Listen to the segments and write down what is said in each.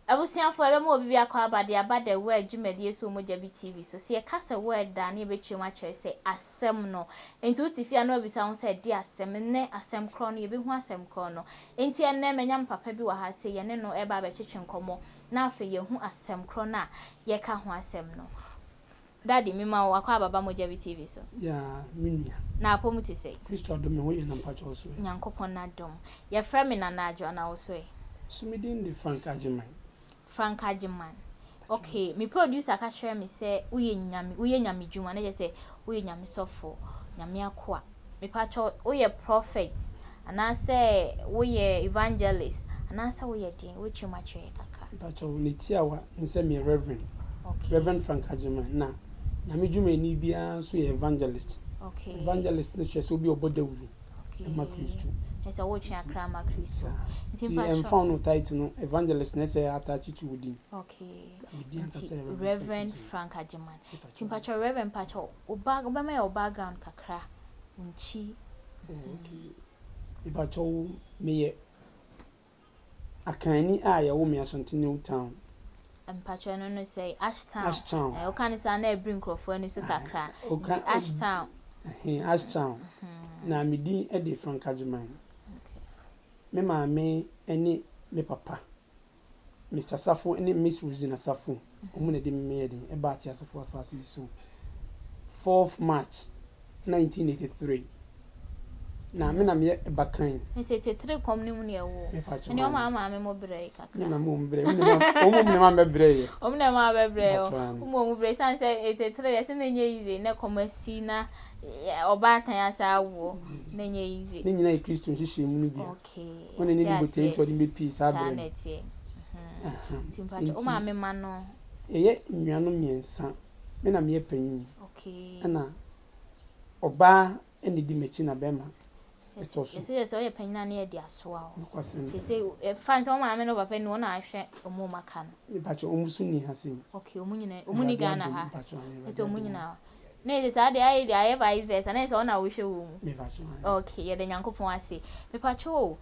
Abusuafo, ɛbɛma obi biako aba de aba The Word dwumadie so wɔ Mogya Bi TV so. Sɛ yɛka sɛ Word a, na yɛbɛtwa mu akyerɛ sɛ asɛm no. Enti wote fie a na woabisa wo ho sɛ, ɛdeɛ asɛm? Nnɛ, asɛm korɔ no, yɛbɛhu asɛm korɔ no. Enti ɛnnɛ, manya me papa bi wɔ ha sei, yɛne no reba abɛtwetwe nkɔmmɔ, na afei yɛahu asɛm korɔ no a yɛreka ho asɛm no. Daddy, mema wo akwaaba ba Mogya Bi TV so. Yeah, me nua. Na apɔ mu te sɛn? Kristo adom, me ho yɛ na mpakyɛ wo so ɛ? Nyankopɔn n'adom. Yɛfrɛ me Nana Adwo, ana wo so ɛ? So me din de Frank Agyeman. Frank Agyeman. Okay, me producer ka kyerɛ me sɛ woyɛ nyame, woyɛ nyame dwuma, na kyerɛ sɛ woyɛ nyame sɔfo, nyame akoa. Mepakyɛw, woyɛ prophet anaasɛ woyɛ evangelist anaasɛ woyɛ deɛn? Wobɛtumi akyerɛ yɛ kakra? Mepakyɛw, ne tiawa ne sɛ meyɛ Reverend. Okay. Reverend Frank Agyeman. Na nyame dwumani biara nso yɛ evangelist. Okay. Evangelist no kyerɛ sɛ obi a ɔbɔ dawuro okay. ma Kristo. Ɛsɛ wotwe akra ma Kristo. Nti ɛmfa wo no title no, evangelist na ɛsɛ attach to wo din. Okay. Nti Reverend Frank Agyeman. Nti mpakyɛw Reverend mpakyɛw wo ba wobɛma yɛ wo background kakra wo nkyi. Oh okay mepakyɛw meyɛ Akanni a yɛwo me Ashanti New Town. Mpakyɛw ɛno no sɛn Ash Town. Ash Town. Ɛɛ woka no saa na ɛbiri nkurɔfoɔ ani so kakra. Nti Ash Town. Ɛhɛn Ash Town. Na me din de Frank Agyeman. Me maame ne me papa. Mister Safo ne Miss Rosina Safo, wɔn na ɛde me yɛɛ den ɛbaa ateasefoɔ asase yi so fourth March 1983. Na me na meyɛ ɛbakan. Ɛsɛ 83 kɔm no mu na ɛwɔ. Ɛne wɔn a maame mo brɛ yi kakra. Ne maame wɔn brɛ, wɔn mu na maame brɛ yɛ. Wɔn na maame brɛ yɛ. Wɔn mu wɔn brɛ san sɛ 83 yɛ sɛ na ɛnyɛ easy na kɔm asi na ɔbaatan asa awoɔ na ɛnyɛ easy. Ne nyinaa yɛ Kristo nhyehyɛɛ mu no bi a. Okay. Wɔn na ne botae nti ɔde me bɛpie saa berɛ no. Saa na ɛteɛ. Nti mpakyɛ wo maame ma no. Yɛyɛ nnuanom mmiɛnsa. Me na meyɛ panyin. Okay. Ɛna ɔbaa na ɛdi m'akyi na bɛrima ɛtɔ so. Yɛsɛ sɛ ɔyɛ panyin a na yɛde asoa wo. Nokwasɛm. Nti sɛ ɛfa sɛ wo maame ne wo papa ni wɔn na ahwɛ wɔn a wɔaka no. Mepakyɛ wɔn nso nni ha sei. Okay, wɔn nyinaa wɔn ni Ghana ha. Mepakyɛ. Ɛsɛ wɔn nyinaa. Na ɛsɛ saa deɛ ayɛ deɛ ayɛ vice versa na ɛsɛ ɔna wohwɛ wɔ mu. Mepakyɛ. Okay, yɛda Nyankopɔn ase. Mepakyɛ o,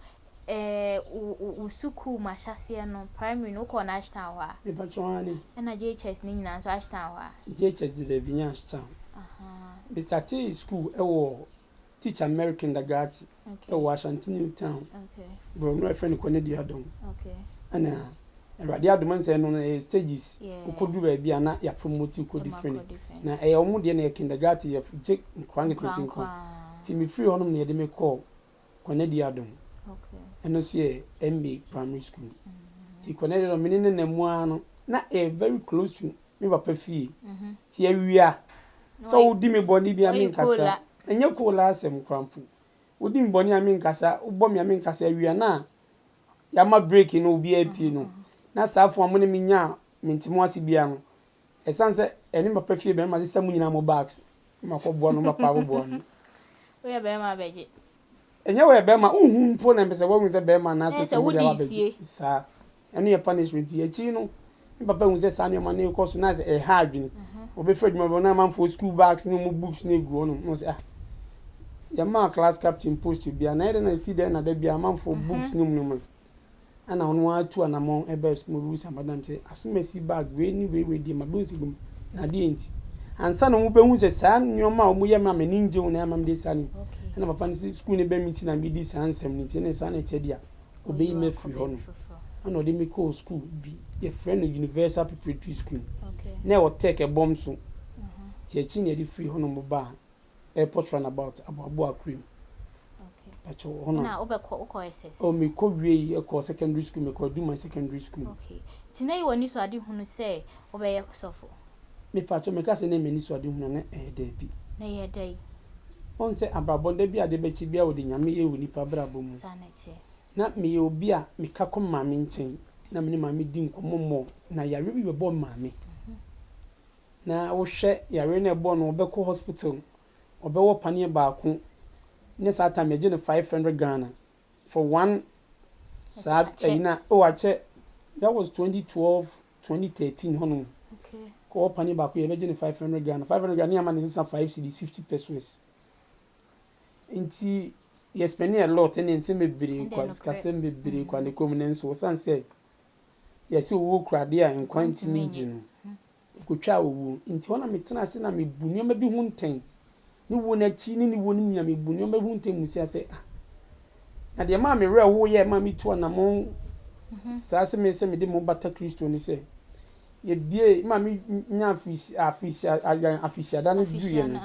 eh, wo, wo, wo sukuu mu ahyɛaseɛ no, primary no, wokɔɔ no Ashtown hɔ a? Mepakyɛ aane. Ɛna JHS no nyinaa nso Ashtown hɔ a? JHS deɛ daabi, nyɛ Ashtown. Ahaa. Me startee sukuu wɔ Teacher Mary Kindergarten Okay. wɔ Ashanti New Town. Okay. Borɔno a yɛfrɛ no Kɔnɛduadɔm. Okay. Ɛna Awurade adom ɛne sɛ ɛno no ɛyɛ stages. Yeah. Wokɔduru baabi a na yɛapromote wo kɔ Ɛma different. kɔ different. Na ɛyɛ wɔn deɛ na ɛyɛ kindergarten yɛgye nkwadaa Nkwadaa nketenkete nko. nkoaa. Nti mefiri hɔnom na yɛde me kɔɔ Kɔnɛduadɔm. Okay. Ɛno nso yɛ MA primary school. Nti Kɔnɛduadɔm me ne nenam mu ara no na ɛyɛ very close to me papa fie. Nti awia sɛ wodi me bɔne bi a menkasa. Ɛnyɛ koola asɛm koraa mpo. Wodi me bɔne a menkasa, wobɔ me a menkasa. Awia no a yɛama break no obiara apue no, na saa fo a mo ne me nya a mente mo ase biara no, ɛsiane sɛ ɛne me papa fie bɛn no, masesa mo nyinaa mo bags na makɔboa no, mapa aboboa no. Woyɛ bɛrima abɛgye. Ɛnyɛ woyɛ bɛrima, wonhu mpo na mpɛ sɛ woahu sɛ bɛrima anaasɛ Ɛyɛ sɛ sɛ wode wode aba abɛgye. sie. Saa. Ɛno yɛ punishment. Nti akyiri no, me papa hu sɛ saa nneɛma no rekɔ so na ayɛ sɛ ɛreha adwene. Ɔbɛfiri adwuma ba na amanfoɔ school bags ne wɔn books no egu hɔnom. Na ɔsɛ ah, yɛmaa class captain post bi a, na ɛyɛ dɛn na ɛsi dɛn na da biara amanfoɔ books ne wɔn nneɛma. Ɛna ɔno ara tu anamɔn ɛbaa sukuu mu ɔbɛbisa madam sɛ asomasi bag wei ne wei wei deɛ mabɛhu sɛ egu mu na adeɛ nti. Ansa na wɔbɛhu sɛ saa nneɛma a wɔyɛ me a m'ani ngye ho na ɛma mede saa no. Ɛna papa no sɛ sukuu no bɛn me nti na medi saa nsɛm no nti ɛna saa na ɛteɛ deɛ a ɔbɛyi me afiri hɔ nom. Ɛna ɔde me kɔɔ sukuu bi, yɛfrɛ no Universal Preparatory School. Na ɛwɔ Tech ɛbɔm so. Nti akyi na yɛde firi hɔ nom baa Airport Runabout, Aboabo Akurim. Pakyɛ hɔ na. Na wobɛkɔ, wokɔ SS? Oh, mekɔ wiei kɔɔ secondary school, mekɔɔ Adumai Secondary School. Okay. Nti na ɛyɛ w'anisoadehunu sɛ wobɛyɛ sɔfo? Mepakyɛ, meka sɛ na ɛyɛ m'anisoadehunu a, na ɛyɛ daabi. Na ɛyɛ dɛn? Woahu sɛ abrabɔ no, da bi a ade bɛkye biara wɔde Nyame yɛ wɔ nipa abrabɔ mu. Saa na ɛteɛ. Na meyɛ obi a meka kɔ me maame nkyɛn na me ne maame di nkɔmmɔ mmɔ na yareɛ bi bɛbɔ me maame. Na wohwɛ yareɛ no a ɛbɔɔ no ɔbɛkɔ hospital ɔbɛwɔ paneɛ baako ne saa time yɛgye no 500 Ghana for one saa ɛyi na oh akyɛ that was 2012 2013 hɔnom kɔwɔ paneɛ baako yɛbɛgye no 500 Ghana 500 Ghana ne ama ne sesa 5 cedis 50 pesos. Nti yɛ spend a lot ɛne nsɛm bebree kwa, sikasɛm bebree kwa ne kɔn mu, nanso ɔsan sɛ yɛsɛ owuo kura adeɛ a nkwa ntumi ngye no, ɛkɔtwaa owuo. Nti hɔ na metena ase na mebu nneɛma bi ho ntɛn. Ne wuo no akyi ne ne wuo no nyinaa, mebu nneɛma bi ho ntɛn mu sɛ sɛ ah, na deɛ maa me werɛ hoyɛ maa metu anammɔn saa sɛ me sɛ mede mo bata Kristo ne sɛ yɛbie maa me nya afihyiada no duiɛ no,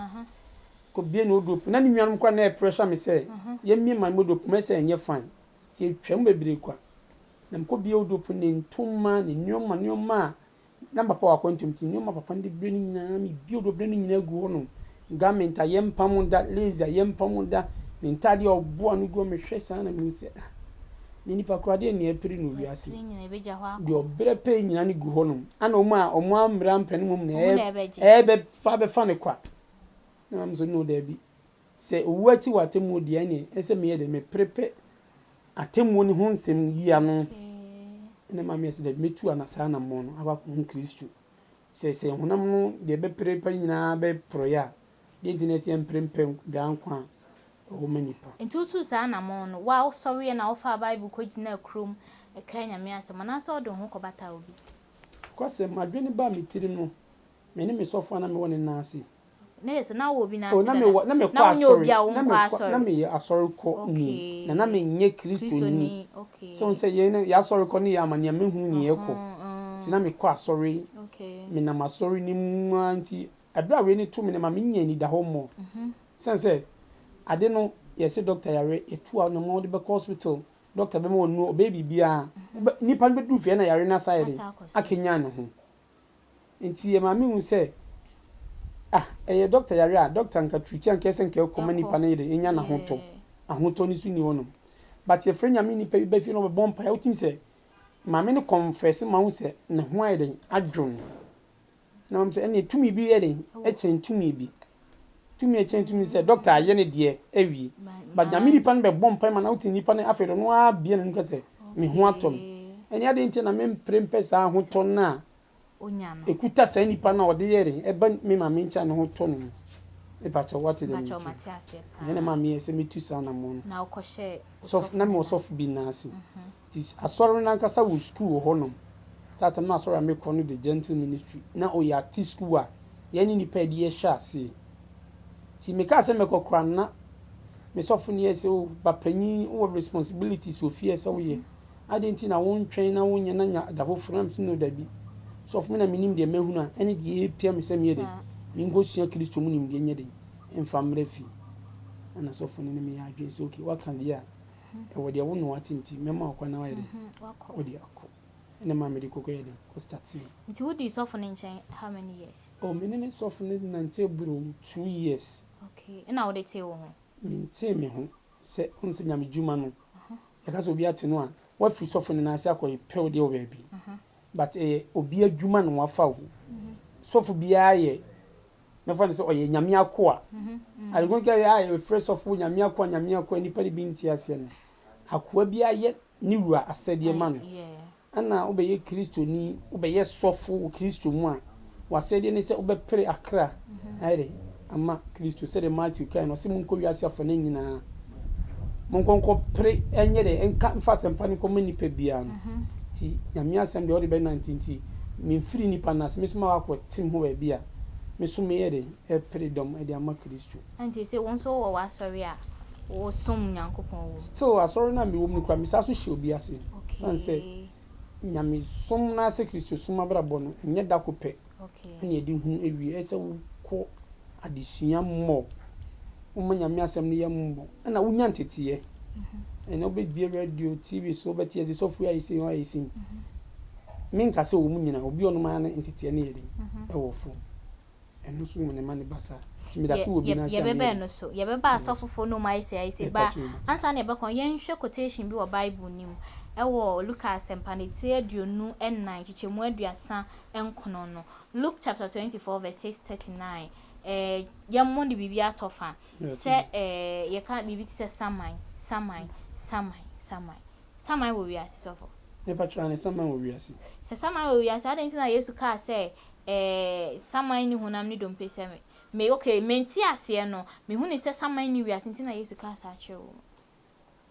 kɔbie ne wardrobe na ne nuanom koraa na ɛpressure me sɛ yɛmmie ma wardrobe mu, ɛsɛ ɛnyɛ fine. Nti ɛtwam bebree kwa na mekɔbie wardrobe, ne ntoma ne nneɛma nneɛma a na papa wɔ akwantum, nti nneɛma papa no de bere no nyinaa, mebie wardrobe no nyinaa gu hɔ nom, garment a yɛmpam da, lace a yɛmpam da, ne ntadeɛ a ɔboa no gu hɔ. Mehwɛ saa na mehu sɛ ah, ne nipa koraa deɛ nea ɛpere no wiase deɛ ɔbrɛ pɛ nyinaa no gu hɔ nom, ana ɔmo a ɔmo ammerɛ ampɛ no mmom na ɛbɛfa bɛfa no kwa. Na maame sɛ no, daabi, sɛ owu akyi wɔ atemmuo deɛ, ɛne ɛsɛ meyɛ dɛ mepere pɛ atemmuo no ho nsɛm yi ano. Ɛna maame sɛ daabi, mɛtu ana saa anammɔn no akɔ akɔhu Kristo sɛ honam no deɛ ɛbɛpere pɛ nyinaa bɛporɔeɛ a, deɛ nti na ɛsɛ yɛmpere mpɛ daa nkwa a ɛwɔ ma nipa. Nti wotuu saa anammɔn no, wa wosɔreɛ na wofaa Bible kɔgyinaa kurom ɛkaa Nyame asɛm, anaasɛ wode wo ho kɔbata obi? Kwasɛm adwene ba me tirim no, me ne me sɔfo a na mewɔ ne nan ase. Na yɛ so na wowɔ obi nan ase na dada? Mewɔ na mekɔ Na wonyɛ obi asɔre a na wonkɔ mekɔ asɔre? Na meyɛ asɔre kɔ ni na menyɛ Kristoni. Sɛ wɔn sɛ yɛn yɛ asɔre kɔ ne yɛ ama nea mehunu ne yɛkɔ, nti na mekɔ asɔre. Menam asɔre ne mu ara, nti ɛberɛ a wei ne to me no ma menya anidahɔ mmɔ sɛn sɛ ade no yɛsɛ doctor yare, yɛtu a na wɔde bɛkɔ hospital, doctor bɛma wɔn nnuro, ɔbɛyɛ biribiara, nipa no bɛduru fie na yare no asa yɛ de akenya ne ho. Nti yɛ maame hu sɛ ah, ɛyɛ doctor yare a doctor nka treat a, nka ɛsɛ nka ɛkɔ ma nipa no yɛ de enya n'ahotɔ. Ahotɔ no so ni hɔnom, but yɛfrɛ Nyame nipa bi ba fie na ɔbɛbɔ mpaeɛ, wotumi sɛ maame no confess ma wo sɛ ne ho ayɛ den adwo no, na maame sɛ ɛnna tumi bi yɛ den ɛkyɛn tumi bi, tumi ɛkyɛn tumi sɛ doctor ayɛ ne deɛ awie, but Nyame nipa no bɛbɔ mpaeɛ ma na wote nipa no afei de ɔno ara bie n'anim ka sɛ me ho atɔ me. Ɛne adeɛ nti na mempere mpɛ saa ahotɔ no a ɛkuta saa nipa no a ɔde yɛ den ɛba me maame nkyɛn a ne ho tɔ no no. Mepakyɛw, wate deɛ mekyerɛ? Ɛyɛ na maame yɛ sɛ metu saa anammɔn no. Sɔfo na mewɔ sɔfo bi nan ase, nti asɔre no ankasa wɔ sukuu wɔ hɔnom. Saa tam na asɔre a mekɔ no de Gentle Ministry na ɔyɛ ate sukuu a yɛne nipa yɛde yɛhyɛ aseɛ. Nti mekaa sɛ mɛkɔ koraa no, na me sɔfo no yɛ sɛ, o ba panyin, wowɔ responsibilities wɔ fie sɛ woyɛ ade, nti na wontwɛn na wonyɛ na nya da foforɔ. Na mesɛ no, dabi sɔfo, me na menim deɛ mahunu a ɛne deɛ ɛpia me sɛ meyɛ de menkɔsua Kristo mu nimdeɛ nyɛ den mfa mmerɛ fie. Ɛna sɔfo no ne meyɛ adwene sɛ okay, waka deɛ a ɛwɔ deɛ wo no ate, nti mɛma wo kwan na wayɛ den wode akɔ. Ɛna maa mede kɔkɔ yɛ den kɔ start. Nti wodii sɔfo no nkyɛn how many years? Oh, me ne ne sɔfo no nante boro 2 years. Okay, ɛna wode tee wo ho? Mentee me ho sɛ ɔn sɛ Nyame dwuma no, yɛka sɛ obi ate no a, wafiri sɔfo no n'ase akɔ pɛw deɛ wɔ baabi, but ɛyɛ obi adwuma na wafa wo. Sɔfo biara yɛ, mɛfa no sɛ ɔyɛ Nyame akoa. Adekunke a yɛfrɛ sɔfo Nyame akoa, Nyame akoa, nipa no bi nte aseɛ no, akoa bi ayɛ ne wura asɛdeɛ ma no. Ɛna wobɛyɛ Kristoni, wobɛyɛ sɔfo wɔ Kristo mu a, w'asɛdeɛ ne sɛ wobɛpere akra ayɛ de ama Kristo, sɛdeɛ Matthew kae no, ɔsɛ monkɔ wiase afa no nyinaa, monkɔnkɔ pere ɛnyɛ de nka mfa asɛmpa no nkɔma nipa biara no. Nti Nyame asɛm deɛ, wode bɛnante. Nti memfiri nipa no ase, me so ma wakɔ tem ho baabi a me so meyɛ de ɛpere dɔm de ama Kristo. Nti sɛ wo nso wowɔ w'asɔre a wosom Nyankopɔn wɔ? Still asɔre no a mewɔ mu no koraa, mesa so hyɛ obi ase, sane sɛ Nyamesom no ase, Kristo som abrabɔ no ɛnyɛ da ko pɛ ɛne yɛde hunu awie. Ɛsɛ sɛ wokɔ adesua mmɔ, woma Nyame asɛm no yɛ mmɔ, ɛna wonya nteteɛ. Ɛna wobɛbie radio, TV so, wobɛte ase sɔfo yi ayɛ sei, ayɛ sei. Menka sɛ wɔ mu nyina obi ɔnom ara ne nteteɛ no yɛ den ɛwɔ fam, ɛno nso wɔ ne ma ne ba saa, nti meda so wɔ bi no ase a. Yɛbɛbɛn no so, yɛbɛba asɔfofoɔ no mu ayɛ sɛ ayɛ sɛ ba ansa na yɛbɛkɔ. Yɛnhwɛ quotation bi wɔ Bible no mu, ɛwɔ Luka Asɛmpa no ti 24 kyekyɛmu 39 no, Luke chapter 24 verse 39. Yɛmmɔ no biribi atɔ fa sɛ yɛka biribi te sɛ saman, saman, saman, saman, saman wɔ wiase, sɔfo. Nipa kyerɛ ne saman wɔ wiase. Sɛ saman wɔ wiase, adɛn nti na Yesu kaa sɛ saman ne honam ne dompe sɛ me? Me okay, me nteaseɛ no, mehu no sɛ saman nni wiase nti na Yesu kaa saa kyerɛɛ wɔn.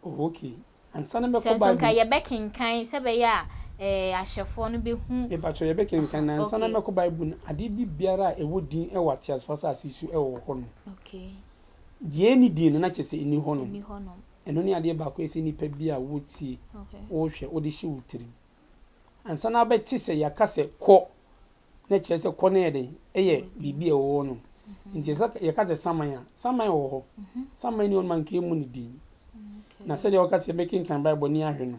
Oh okay, ansa na Sɛ mɛkɔ nso nka Bible. yɛbɛkenkan sɛ ɛbɛyɛ a eh, ahwɛfoɔ no bɛhu. Mepakyɛw yɛbɛkenkan na Aha, ansa na okay. mɛkɔ Bible no, adeɛ bi biara a ɛwɔ din wɔ ateasefoɔ asase yi so wɔ hɔ nom. Okay. Deɛ ɛnni din no na kyerɛ sɛ ɛnni hɔ nom. Ɛnni hɔ nom. Ɛno ne adeɛ baako a ɛsɛ nipa bi a wotie, Okay. wohwɛ, wode hyɛ wo tirim. Ansa na wobɛte sɛ yɛaka sɛ kɔ, na kyerɛ sɛ kɔ no yɛ dɛn? Ɛyɛ biribi a ɛwɔ hɔ nom. Nti sɛ yɛka sɛ saman a, saman wɔ hɔ. Saman nni hɔ nom a nka yɛmmu no din. Na sɛdeɛ wɔka sɛ yɛbɛkenkan Bible ne ahwɛ no,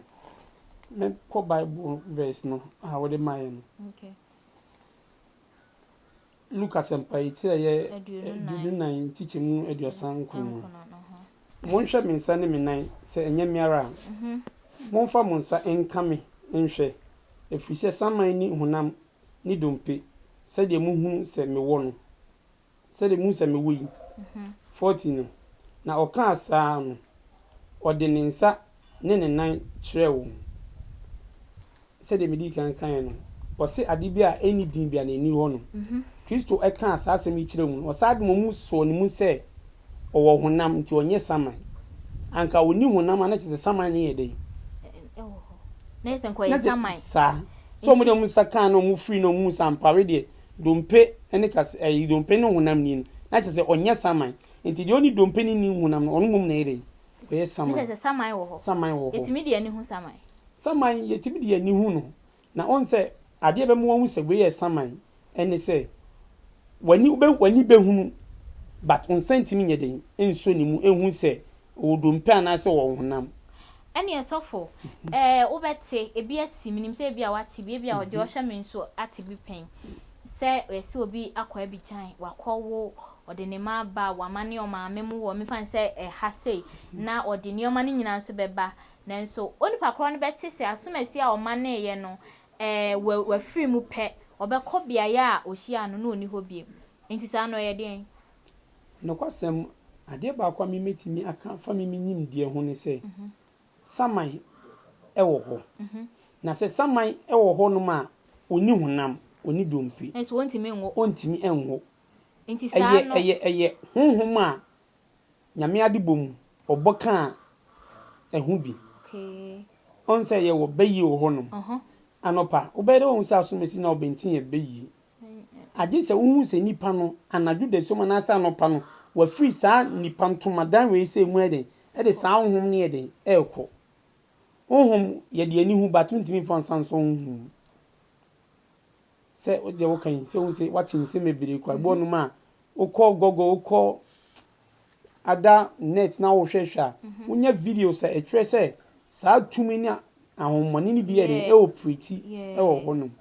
mɛkɔ Bible verse no a wode maeɛ no. Luke Asɛmpa etire a ɛyɛ 24 nkyekyɛmu 39 no. Monhwɛ me nsa ne me nan, sɛ ɛnyɛ me ara a. Momfa mo nsa nka me nhwɛ, ɛfiri sɛ saman nni honam ne dompe, sɛdeɛ mohunu sɛ mewɔ no. Sɛdeɛ mohu sɛ mewɔ yi. 40 no, na ɔkaa saa no, ɔde ne nsa ne ne nan kyerɛɛ wɔn. Sɛdeɛ medii kan kaeɛ no, ɔse ade bi a ɛnni din biara no ɛnni hɔ no. Kristo kaa saa asɛm yi kyerɛɛ wɔn no, ɔsan de wɔn sɔɔ ne mu sɛ ɔwɔ honam nti ɔnyɛ saman. Anka ɔnni honam a na kyerɛ sɛ saman no yɛ dɛn? Ɛwɔ hɔ. Na yɛ sɛ nka ɔyɛ saman. Saa. Sɛ wɔn de wɔn nsa kaa na wɔn firi na wɔn hu sɛ ampa wei deɛ dompe ne kas ɛyi dompe ne honam ni no, na kyerɛ sɛ ɔnyɛ saman. Nti deɛ ɔnni dompe ne nni honam no, ɔno mmom na ɛyɛ dɛn? Ɔyɛ saman. Ne kyerɛ sɛ saman wɔ hɔ. Saman wɔ hɔ. Yɛtumi de yɛn ani hu saman. Saman, yɛtumi de yɛn ani hu no. Na wohu sɛ adeɛ a ɛbɛma woahu sɛ wei yɛ saman ne sɛ, w'ani wobɛ w'ani bɛhunu but wo nsa ntumi nyɛ dɛn nsɔ ne mu nhu sɛ ɔwɔ dompe anaasɛ ɔwɔ honam. Ɛneɛ sɔfo, ɛɛ wobɛte, ebi asi, menim sɛ ebia woate bi, ebia deɛ ɔhwɛ me nso ate bi pɛn, sɛ yɛse obi akɔ Abidjan, wakɔwo, ɔde ne mma aba, wama ne ɔmaame mo wɔ, mefa no sɛ ɛha sei, na ɔde nneɛma no nyinaa nso bɛba, Nanso onipa korɔ no bɛte sɛ asomasi a ɔmaneeɛ no wɔ wafiri mu pɛ, ɔbɛkɔ beaeɛ a ɔhyiaa no na ɔnni hɔ bio. Enti saa no ɛyɛ deɛn? Nokwasɛm, adeɛ baako a me mɛtumi aka afa me me nimdeɛ ho ne sɛ, saman wɔ hɔ. Na sɛ saman wɔ hɔ nom a, ɔnni honam, ɔnni dompe. Nanso ɔntumi nwo. Ɔntumi nwo. Enti saa Ɛyɛ, no. ɛyɛ, ɛyɛ honhom a Nyame adebɔ mu, ɔbɔ kaa ɛho bi. Ɔn sɛ yɛwɔ bayie wɔ hɔ nom. Anɔpa, wobɛyɛ dɛ wahu sɛ asomasi na ɔbɛnten yɛ bayie. Agye sɛ wohu sɛ nipa no, anadwo dasuom anaasɛ anɔpa no, wafiri saa nipa ntomadan wei sei mu ayɛ dɛn, ɛde saa honhom no yɛ dɛn, ɛrekɔ. Honhom, yɛde ani hu but wontumi mfa wo nsa nsɔ honhom mu. Sɛ deɛ woka yi, sɛ wohu sɛ woate nsɛm bebree kɔ a, ebi wɔ nom a, wokɔ Google, wokɔ ada net na wohwɛhwɛ a, wonya videos a ɛkyerɛ sɛ saa tumi ne ahonhommɔne no bi yɛ den ɛwɔ pireti ɛwɔ hɔ nom.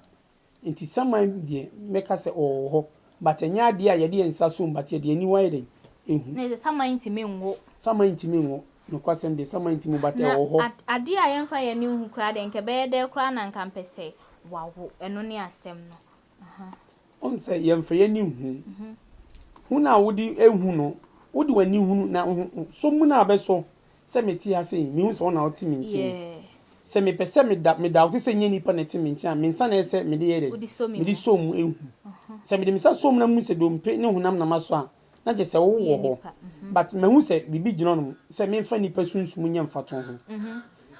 Nti saman deɛ mɛka sɛ ɔwɔ hɔ but ɛnyɛ adeɛ a yɛde yɛn nsa som but yɛde aniwa yɛ dɛn ɛhu. Na sɛ saman ntumi nwo. Saman ntumi nwo, nokwasɛm deɛ saman ntumi nwo but Na ɛwɔ hɔ. adeɛ a yɛmfa yɛn ani nhu koraa deɛ nka ɛbɛyɛ dɛn koraa na nka mpɛ sɛ wawo, ɛno ne asɛm no. Aha. Wohu sɛ yɛmfa yɛn ani nhu. Hu no a wode hu no, wode w'ani hunu na sɔ mu no a bɛsɔ sɛ mete ha sei, mehu sɛ wo na wote me nkyɛn. Sɛ mepɛ sɛ meda meda wo te sɛ nyɛ nipa na ɛte me nkyɛn a, me nsa na ɛsɛ sɛ mede yɛ dɛ? Mede sɔ mu hu. Sɛ mede me nsa sɔ mu na mehu sɛ dompe ne honam na masɔ a, na kyerɛ sɛ wo wɔ hɔ but mahu sɛ biribi gyina hɔnom sɛ memfa nnipa sunsum nyɛ mfatoho.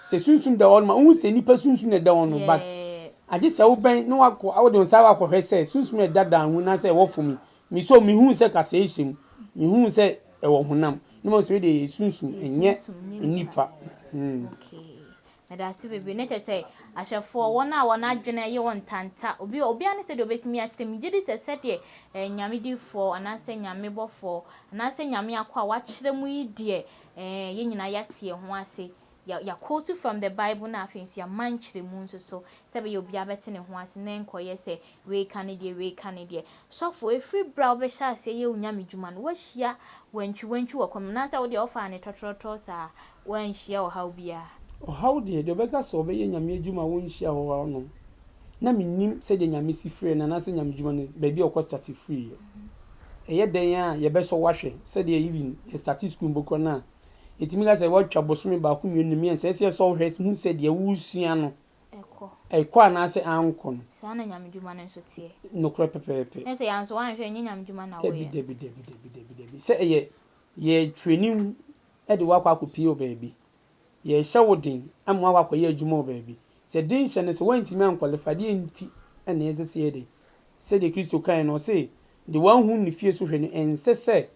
Sɛ sunsum da hɔnom a, wohu sɛ nnipa sunsum na ɛda hɔ no but agye sɛ wobɛn na wakɔ wode wo nsa akɔhwɛ sɛ sunsum a ɛda dan ho anaasɛ ɛwɔ fam yi, mesɔ mehuu sɛ kasɛe hyɛ mu, mehuu sɛ ɛwɔ honam na mahu sɛ wei deɛ ɛyɛ sunsum ɛnyɛ nnipa. Medase bebree. Na kyerɛ sɛ, ahwɛfoɔ, wɔn a wɔn adwene yɛ wɔn ntanta, obi, obiara ne sɛdeɛ ɔbɛtumi akyerɛ. Megye di sɛ sɛdeɛ eh, Nyame difoɔ, anaasɛ Nyame bɔfoɔ, anaasɛ Nyame akoa a wakyerɛ mu yi deɛ, eh, yɛn nyinaa yɛate yɛn ho ase. Yɛ, yɛaquote from the Bible na afei nso yɛama nkyerɛmu nso so, sɛ ɛbɛyɛ obiara bɛte ne ho ase na ɛnkɔyɛ sɛ wei ka ne deɛ, wei ka ne deɛ. Sɔfo, ɛfiri berɛ a wobɛhyɛ aseɛ yɛ wo Nyame dwuma no, woahyia wantwiwantwi wɔ kwan mu, anaasɛ wo deɛ wofaa no tɔtrɔtrɔ saa? Woanhyia ɔhaw biara? Ɔhaw deɛ, deɛ ɔbɛka sɛ ɔbɛyɛ Nyame adwuma a ɔnhyia ɔhaw no, na mennim sɛdeɛ Nyame si frɛɛ no anaasɛ Nyame dwuma no baabi a ɔkɔ starte firiiɛ. Ɛyɛ dɛn a yɛbɛsɔ wo ahwɛ sɛdeɛ even yɛ starte school mpo koraa no a, yɛtumi ka sɛ woatwa bosome baako, mmienu, mmiɛnsa, ɛsɛ sɛ yɛsɔ wo hwɛ hu sɛ deɛ woresua no. Ɛkɔ. Ɛkɔ anaasɛ ankɔ no. Saa na Nyame dwuma no nso teɛ. Nokorɛ pɛpɛɛpɛ. Na sɛ yɛanso woanhwɛ a ɛnyɛ Nyame dwuma na Dabi, woyɛ. dabi, dabi, dabi, dabi, dabi. Sɛ ɛyɛ yɛ training de wo akɔ akɔpie wɔ baabi. Yɛrehyɛ wo den ama woakɔ akɔyɛ adwuma wɔ baabi. Sɛ denhyɛ no sɛ woantumi ankwalify deɛ nti na ɛsɛ sɛ yɛyɛ dɛn? Sɛdeɛ Kristo kaeɛ no, ɔse, Deɛ wanhunu ne fie so hwɛ no, ɛnsɛ sɛ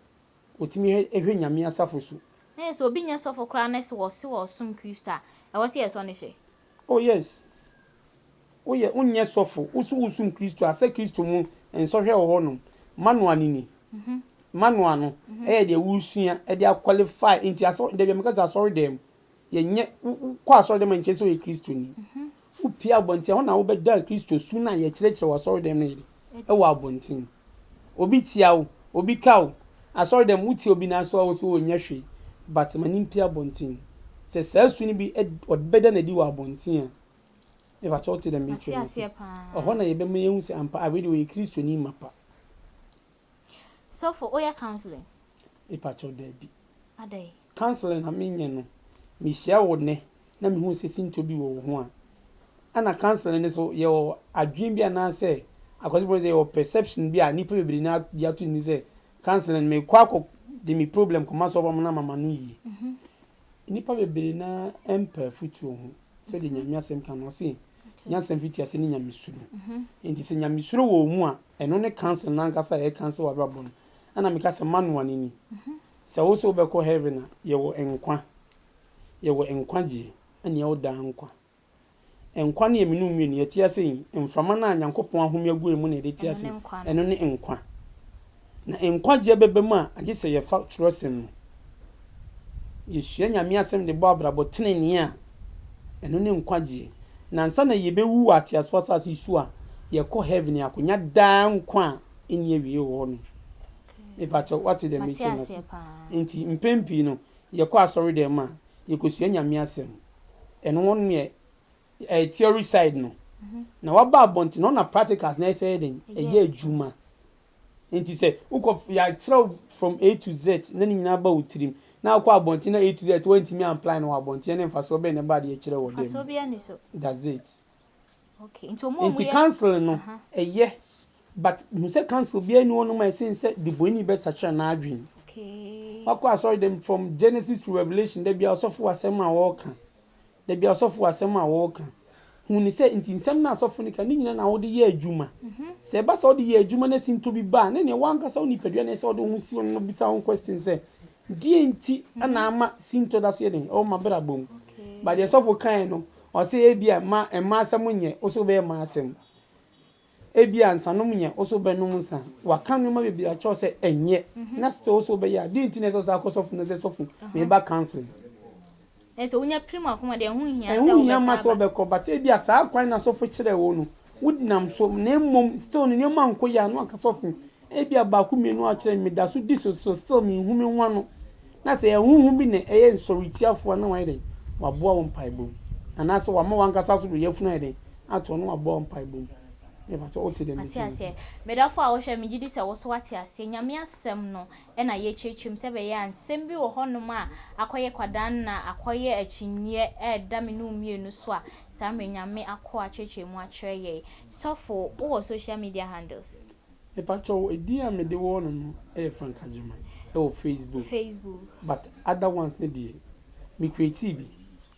ɔtumi hwɛ Nyame asafo so. Na yɛ sɛ obi nyɛ sɔfo koraa na sɛ ɔse ɔresom Kristo a, ɛwɔ sɛ yɛsɔ no hwɛ. Oh yes. Woyɛ, wonyɛ sɔfo, wo so wosom Kristo a, sɛ Kristo mu nsɔhwɛ wɔ hɔ nom. Manual no ni. Manual no yɛ deɛ wosua de aqualify. Nti asɔ, dabi a meka sɛ asɔre dɛm, yɛnyɛ, wo, wokɔ asɔre dɛm a nkyerɛ sɛ woyɛ Kristoni. Wopue abɔnten a, ɛhɔ na wobɛda Kristo su no a yɛkyerɛkyerɛ wɔ asɔre dɛm no yɛ de, wɔ abɔnten. Obi tia wo, obi ka wo, asɔre dɛm, wotia obi nanso a wo so wonyɛ hwee, but ma no mpue abɔnten. Sɛ saa su no bi ɔbɛda no adi wɔ abɔnten a, mepakyɛ wote deɛ Mate merekyerɛ no ase? aseɛ paa. Ɛhɔ na yɛbɛma yɛahu sɛ ampa, ah, wei deɛ ɔyɛ Kristoni mapa. Sɔfo, woyɛ counseling? Mepakyɛw, dabi. Adɛn? Counseling a menyɛ no, mehyia wo nnɛ na mehu sɛ sintɔ bi wɔ wo ho a, ɛna counseling no so yɛwɔ adwene bi anaasɛ akwasi bɔ sɛ yɛwɔ perception bi a nnipa bebree na de ato ni sɛ counseling mekɔ akɔ de me problem kɔma sɔfo ama no ama m'ano yie. Nnipa bebree na ɛmpɛ afutuo ho sɛdeɛ Nyame asɛm ka no, ɔse nyansa mfitiase ne nyamesuro. Nti sɛ nyamesuro wɔ wo mu a, ɛno ne counseling no ankasa a ɛyɛ counsel w'abrabɔ no. Ɛna meka sɛ manual no ni. Sɛ wo sɛ wobɛkɔ heaven a, yɛwɔ nkwa. Yɛwɔ nkwagyeɛ ɛne yɛwɔ daa nkwa. Nkwa no yɛ mene wo mmienu, yɛte ase yi, mframa no a Nyankopɔn ahome agu yɛn mu na yɛde te Ɛno ase ne yi, nkwa no. ɛno ne nkwa. Na nkwagyeɛ bɛba mu a, agye sɛ yɛfa twerɛsɛm no. Yɛsua Nyame asɛm de bɔ abrabɔ tenenee a, ɛno ne nkwagyeɛ. Na ansa na yɛbɛwu wɔ ateasefoɔ asase yi so a, yɛkɔ heaven akɔnya daa nkwa a ɛnni awieɛ wɔ hɔ no. Mepakyɛw, woate deɛ Mate merekyerɛ no ase? aseɛ paa. Nti mpɛn pii no, yɛkɔ asɔre dɛm a, yɛkɔsua Nyame asɛm. Ɛno hɔ no yɛ ɛyɛ theory side no. Na waba abɔnten hɔ na practicals na ɛsɛ yɛ dɛn? Ɛyɛ adwuma. Nti sɛ wokɔ yɛakyerɛ wo from A to Z na ne nyinaa ba wo tirim na wokɔ abɔnten na A to Z woantumi amply no wɔ abɔnten ne mfasoɔ bɛn na ɛba adeɛ kyerɛ wɔ dɛm? Mfasoɔ biara nni so. That's it. Okay. Nti ɔmo a ɔmo Nti yɛ counseling no ɛyɛ but hu sɛ council biara ni hɔnom a ɛsen sɛ debɔnni bɛsakyera n'adwene. Wakɔ asɔre dɛm from Genesis to Revelation da biara ɔsɔfo wɔ asɛm a ɔreka. Da biara ɔsɔfo wɔ asɛm a ɔreka. Hu ne sɛ nti nsɛm no a asɔfo no ka ne nyinaa na wode yɛ adwuma. Sɛ ɛba sɛ wode yɛ adwuma na sintɔ bi ba a, ne nea w'ankasa wo nipadua na ɛsɛ sɛ wode wo ho si hɔ no bisa wo ho question sɛ, deɛ nti na ama sintɔ da so yɛ den ɛwɔ m'abrabɔ mu? But deɛ sɔfo kae no, ɔse ebia mma mma asɛm nyɛ, wo nso wobɛyɛ mma asɛm. Ebia nsanom nyɛ, wo nso wobɛnom nsa. Waka nneɛma bebree akyerɛ wo sɛ ɛnyɛ, na still wo nso wobɛyɛ a, deɛn nti na ɛsɛ sɛ wosan kɔ sɔfo no sɛ, Sɔfo, mereba counseling? Ɛsɛ sɛ wonya pirim akoma deɛ, ɛho nhia sɛ Ɛho nhia mma wobɛsan sɛ aba. wobɛkɔ, but ebia saa kwan no a sɔfo kyerɛɛ wo no, wonam so, na mmom still no nneɛma ankɔ yie a, na waka sɔfo, ebia baako mmienu a wokyerɛɛ me, meda so di so, so still menhu me ho ano. Na sɛ ɛyɛ honhom bi na ɛyɛ nsɔretiafo a, na wayɛ dɛn? Waboa wo mpaebɔ mu. Anaasɛ wama w'ankasa so de yafunu ayɛ dɛn? Ato hɔ na waboa wo mpaebɔ mu. Mepakyɛ wote deɛ Mate merekyerɛ no ase? aseɛ. Me dɔfo a wohwɛ, megye di sɛ wo nso woate aseɛ. Nyame asɛm no na yɛrekyerɛkyerɛ mu sɛ ɛbɛyɛ a nsɛm bi wɔ hɔnom a akɔyɛ kwadanna, akɔyɛ akyinnyeɛ ɛreda me ne wo mmienu so a, saa mmerɛ yi Nyame akoa akyerɛkyerɛ mu akyerɛ yɛn. Sɔfo, wowɔ social media handles? Mepakyɛw, edin a mede wɔ no no yɛ Frank Agyeman wɔ Facebook. Facebook. But other ones no deɛ, me createe bi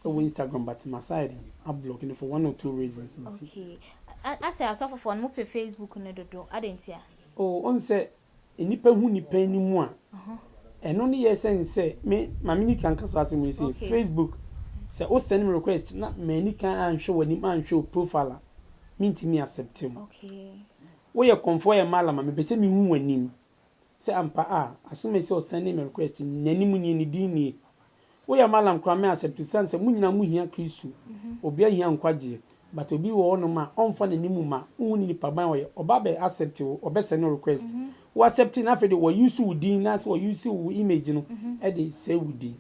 wɔ Instagram but masan ayɛ dɛn ablock no for one or two reasons nti. Okay. Asɛ asɔfofoɔ no mopɛ Facebook no dodo, adɛn ntia? Oh, wohu sɛ nnipa hu nnipa anim a, ɛno ne yɛ sɛn sɛ me, ma menni kan nka saa asɛm yi sei, Facebook, sɛ wo send me request na manni kan anhwɛ w'anim anhwɛ wo profile a, mentumi accept wo. Okay. Woyɛ kɔmfoɔ yɛ mallam a mepɛ sɛ mehu w'anim sɛ ampa a Asomasi a ɔsɛndee me request no n'anim nie ne din nie. Woyɛ mallam koraa mɛ accept sane sɛ mo nyinaa mo hia Kristo obia hia nkwagyeɛ but obi wɔ hɔ nom a ɔmfa n'anim mma wohu ne nipa ban a ɔyɛ ɔba bɛ accept wo ɔbɛ sɛne wo request wo accept no afei de wɔ use wo din na sɛ wɔ use wo image no de sɛe wo din.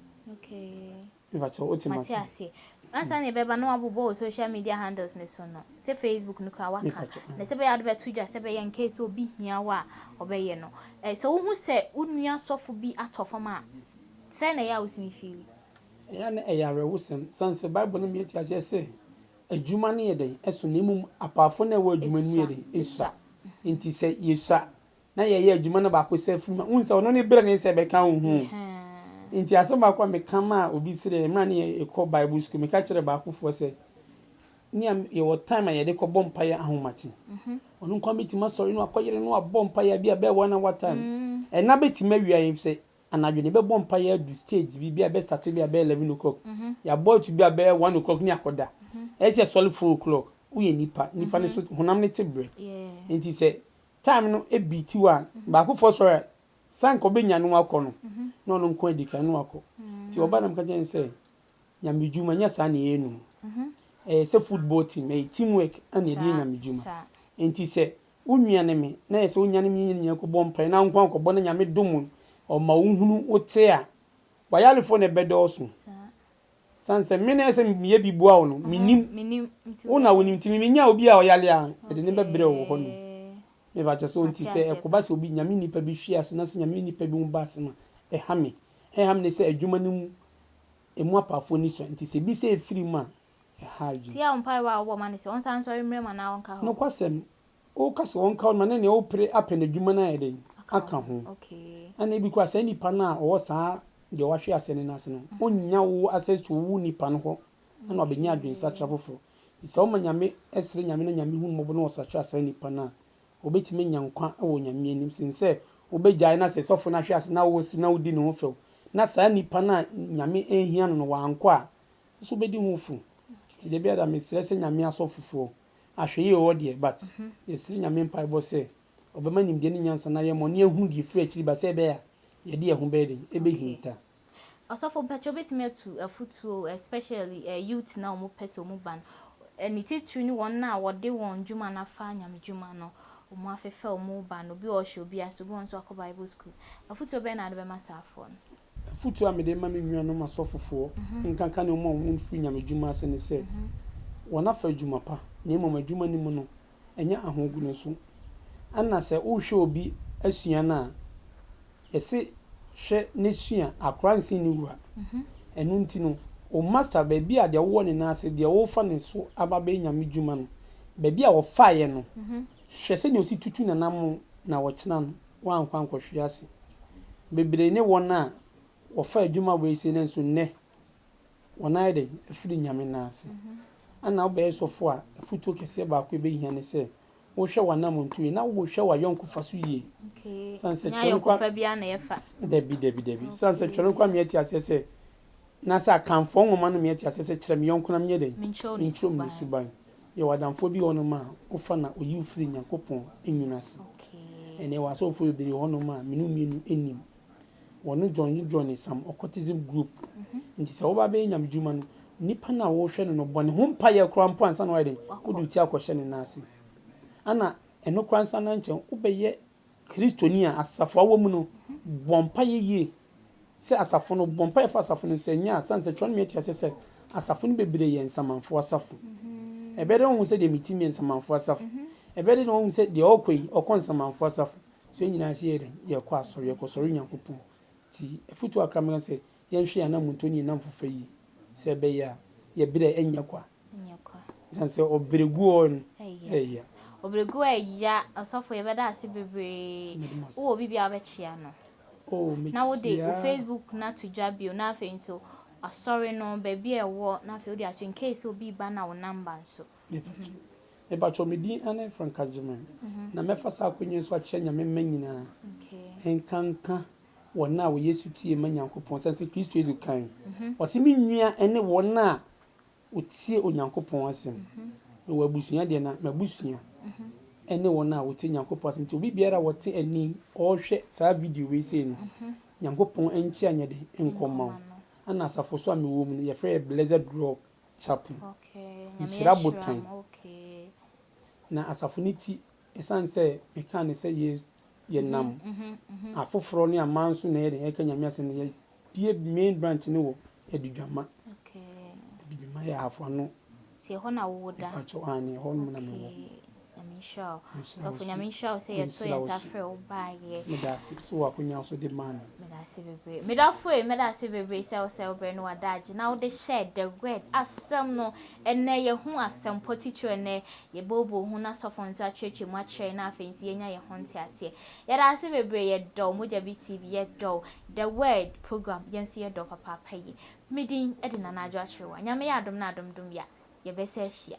Mepakyɛw, wote Mate m'ase? aseɛ. Ansa na yɛbɛba na wabobɔ wo social media handles no so no, sɛ Facebook no koraa waka, Mepakyɛw, na sɛ ɛbɛyɛ a wode bɛto dwa sɛ ɛbɛyɛ in case sɛ obi hia wo a ɔbɛyɛ no. Eh, sɛ wohu sɛ wo nua sɔfo bi atɔ fam a, sɛn na ɛyɛ a wotumi feeli? Ɛyɛ a na ɛyɛ awerɛhosɛm, esiane sɛ Bible no ma yɛte aseɛ sɛ, Adwuma no yɛ dɛn? Ɛso na mmom apaafo no a ɛwɔ adwuma no mu yɛ dɛn? Esua. Nti sɛ yɛsua na yɛyɛ adwuma no baako sɛ afiri mu a, wohu sɛ ɔno ne berɛ ne sɛ ɛbɛka wo ho. Nti asɛm baako a meka maa obi serɛ mmerɛ ne yɛkɔ Bible school, meka kyerɛ baakofoɔ sɛ, ne a yɛwɔ time a yɛde kɔbɔ mpaeɛ ahomakye. Ɔno nko ara bɛtumi asɔre no akɔyere no abɔ mpaeɛ bi a bɛyɛ 1 hour time. Ɛna bɛtumi awia yɛn sɛ anadwo no yɛbɛbɔ mpaeɛ adu stage bi bi a ɛbɛstarte bi a bɛyɛ 11 o'clock. Yɛabɔ atu bi a bɛyɛ 1 o'clock ne akɔda. Ɛyɛ sɛ yɛsɔre 4 o'clock. Woyɛ nipa, nipa no so honam no te berɛ. Nti sɛ time no ebi ti hɔ a, baakofoɔ sɔre a, sanka ɔbɛnya no akɔ no, na ɔno nko adi kan no akɔ. Nti ɔba na meka kyerɛ no sɛ, Nyame dwuma nyɛ saa na yɛyɛ no. Ɛyɛ sɛ football team, ɛyɛ team work ɛna yɛde yɛ Nyame dwuma. Nti sɛ wo nua ne me, na yɛ sɛ wo nua ne me nyinaa kɔbɔ mpaeɛ na wo nko ankɔbɔ na Nyame dom wo, ɔma wo hunu wo te a, w'ayarefoɔ na ɛbɛdɔɔso. Sane sɛ me na ɛsɛ meyɛ bi boa wo no, mennim. Wo na wonim, nti me menya obi a ɔyare a, mede no bɛbrɛ wo wɔ hɔ nom. Mepa kyɛ so nti sɛ ɛkɔba sɛ obi Nyame nipa bi hwe ase na sɛ Nyame nipa bi ho ba asɛm a, ɛha me. Ɛha me ne sɛ adwuma no mu, emu apaafoɔ ni sua nti sɛ bi sɛ ɛfiri mu a, ɛha adwene. Tia wo mpaebɔ a wobɔ ma no sɛ ɔnsan nsɔre mmrɛ mu anaa ɔnka hɔ. Nokwasɛm, woka sɛ ɔnka hɔ no ma ne nea wopere apɛ n'adwuma no ayɛ dɛn? Aka ho. Ɛna ebi koraa saa nipa no a ɔwɔ saa deɛ wahwe ase no ase no, ɔnnya wo access to wo nipa no hɔ na wabɛnya adwensakyera foforɔ. Nti sɛ woma Nyame srɛ Nyame na Nyame hu no mmɔbɔ na ɔsakyera saa nipa no a, ɔbɛtumi anya nkwa wɔ Nyame anim sen sɛ wobɛgyae na sɛ sɔfo no ahwe ase na wosere na wodi ne ho fɛw na saa nipa no a Nyame nhia no no wankɔ a, wo nso wobɛdi ho fo. Nti da biara da mesrɛ sɛ Nyame asɔfofoɔ, ahwɛyie wɔ hɔ deɛ but yɛsrɛ Nyame mpaebɔ sɛ ɔbɛma nimdeɛ ne nyansa no ayɛ ma ɔne ahunu deɛ ɛfiri akyiri ba sɛ ɛbɛyɛ a yɛde yɛn ho bɛyɛ den ɛbɛhinta. Ɔsɔfo mpakyɛ wobɛtumi atu afutuo especially youth na wɔn pɛ sɛ wɔn ba no, ne titiri ne wɔn a wɔde wɔn dwuma no afa Nyame dwuma no, wɔn afefɛ wɔn ba no, obi wɔ hɔ ɔhyɛ obi ase, obi wɔ hɔ nso akɔ Bible school. Afutuo bɛn na wode bɛma saa afoɔ no? Afutuo a mede ma me nuanom asɔfofoɔ, nkanka ne wɔn a wɔfiri Nyame dwuma ase ne sɛ, wɔn afa adwuma pa, na mmom adwuma no mu no, ɛnyɛ ahogono so. Ɛna sɛ wohwɛ obi asua no a, yɛse hwɛ ne sua, akora nsen ne wura. Ɛno nti no, wo master, baabi a deɛ wowɔ ne nan ase, deɛ wofa ne so aba bɛyɛ Nyame dwuma no, baabi a ɔfaeɛ no, hwɛ sɛdeɛ ɔsi tutu n'anammɔn na ɔkyena no, woankɔ ankɔhwe ase. Bebree ne wɔn a wɔfa adwuma wei sei nanso nnɛ, wɔn ayɛ dɛn? Afiri Nyame nan ase. Ɛna wobɛyɛ sɔfo a, afutuo kɛseɛ baako a ɛbɛhia ne sɛ, wohwɛ w'anammɔntuo yie na wohwɛ w'ayɔnkofa so yie. Sane sɛ Nyɛ twerɛ no koraa ayɔnkofa biara na yɛfa. Dabi, dabi, dabi. Sane sɛ twerɛ no koraa ma yɛte aseɛ sɛ, na sɛ Akanfoɔ nwoma no ma yɛte aseɛ sɛ, kyerɛ me yɔnko na menyɛ dɛn? Menkyerɛ wo ne Menkyerɛ wo ne suban. suban. Yɛwɔ adamfoɔ bi wɔ hɔnom a, wofa no a, ɔyi wo firi Nyankopɔn nwunu ase. Ɛnnɛ yɛwɔ asɔfoɔ bebree wɔ hɔnom a, me ne wo mmienu nnim. Wɔno join join some occultism group. Nti sɛ woba bɛyɛ Nyame dwuma no, nipa no a wohwɛ no no, bɔ ne ho mpaeɛ koraa mpo ansa na wayɛ dɛn? Wode wo ti akɔhyɛ ne nan ase. Ana ɛno koraa nsa na nkyɛn, wobɛyɛ Kristoni a asafo a wɔ mu no, bɔ mpaeɛ yie sɛ asafo no, bɔ mpaeɛ fa asafo no sɛ nyɛ a, sane sɛ twerɛ no ma yɛte aseɛ sɛ asafo no bebree yɛ nsamanfoɔ asafo. Ɛbɛyɛ dɛ woahu sɛ deɛ mete mu yɛ nsamanfoɔ asafo. Ɛbɛyɛ dɛ na woahu sɛ deɛ ɔrekɔ yi, ɔkɔ nsamanfoɔ asafo. So yɛn nyinaa sɛ yɛyɛ dɛn? Yɛkɔ asɔre, yɛkɔsɔre Nyankopɔn. Nti afotuo kakra mɛka sɛ yɛnhwɛ yɛn anammɔntuo ne yɛn nnamfofa yie sɛ ɛbɛyɛ a yɛn berɛ nyɛ kwa. Ɛsiane sɛ ɔbrɛguo no ɛya. Ɔbrɛguo ɛya. Ɔsɔfo yɛbɛda ase bebree. Wowɔ obi bi a wobɛkyea no? Oh, Na wode wo mekyea. Facebook no ato dwa bio na afei nso asɔre no baabi a ɛwɔ na afei wode ato in case obi ba na wo number nso. Mepakyɛw, me din ane Frank Agyemang, na mɛfa saa akwanya yi so akyerɛ Nyame mma nyinaa, nkanka wɔn a wɔyɛ sotie ma Nyankopɔn, sane sɛ Kristo Yesu kae, ɔse, Me nua ne wɔn a wɔtie Onyankopɔn asɛm. Mewɔ abusua deɛ, na m'abusua ne wɔn a wɔtie Nyankopɔn asɛm. Nti obi biara a ɔte ani ɔrehwɛ saa video wei sei no, Nyankopɔn nkyea nyɛ den nkɔ mma wo. Ɛna asafo so a mewɔ mu no, yɛfrɛ yɛ Blessed Rock Chapel, Nhyira Botan. Na asafo no ti, ɛsiane sɛ mekaa no sɛ yɛ yɛnam afoforɔ ne aman so na yɛde yɛka Nyame asɛm no, yɛbue main branch no wɔ Adudwama. Adudwama yɛ Ahafo Ano. Nti ɛhɔ na wowɔ da? Mepakyɛw, aane, ɛhɔ nom na mewɔ. Okay. Nyame nhyira wo. Sɔfo Nyame nhyira wo sɛ yɛto yɛn nsa frɛ wo baeɛ. Meda ase sɛ wɔ akonya so de maa me. Meda ase bebree. Medɔfo ei, meda ase bebree sɛ wo sɛ wo berɛ ne w'adagye na wode hyɛɛ The Word asɛm no. Ɛnnɛ yɛhu asɛmpɔ titiriw ɛnnɛ yɛbooboo ho na sɔfo nso akyerɛkyerɛ mu akyerɛ yɛn na afei nso yɛanya yɛn ho nteaseɛ. Yɛda ase bebree, yɛdɔ wo, Mogya Bi TV, yɛdɔ wo, The Word program, yɛn nso yɛdɔ wo papaapa yie. Me din de Nana Adwo Akyerewa. Nyame yɛ adom na adom dom yɛ a, yɛbɛsa ahyia.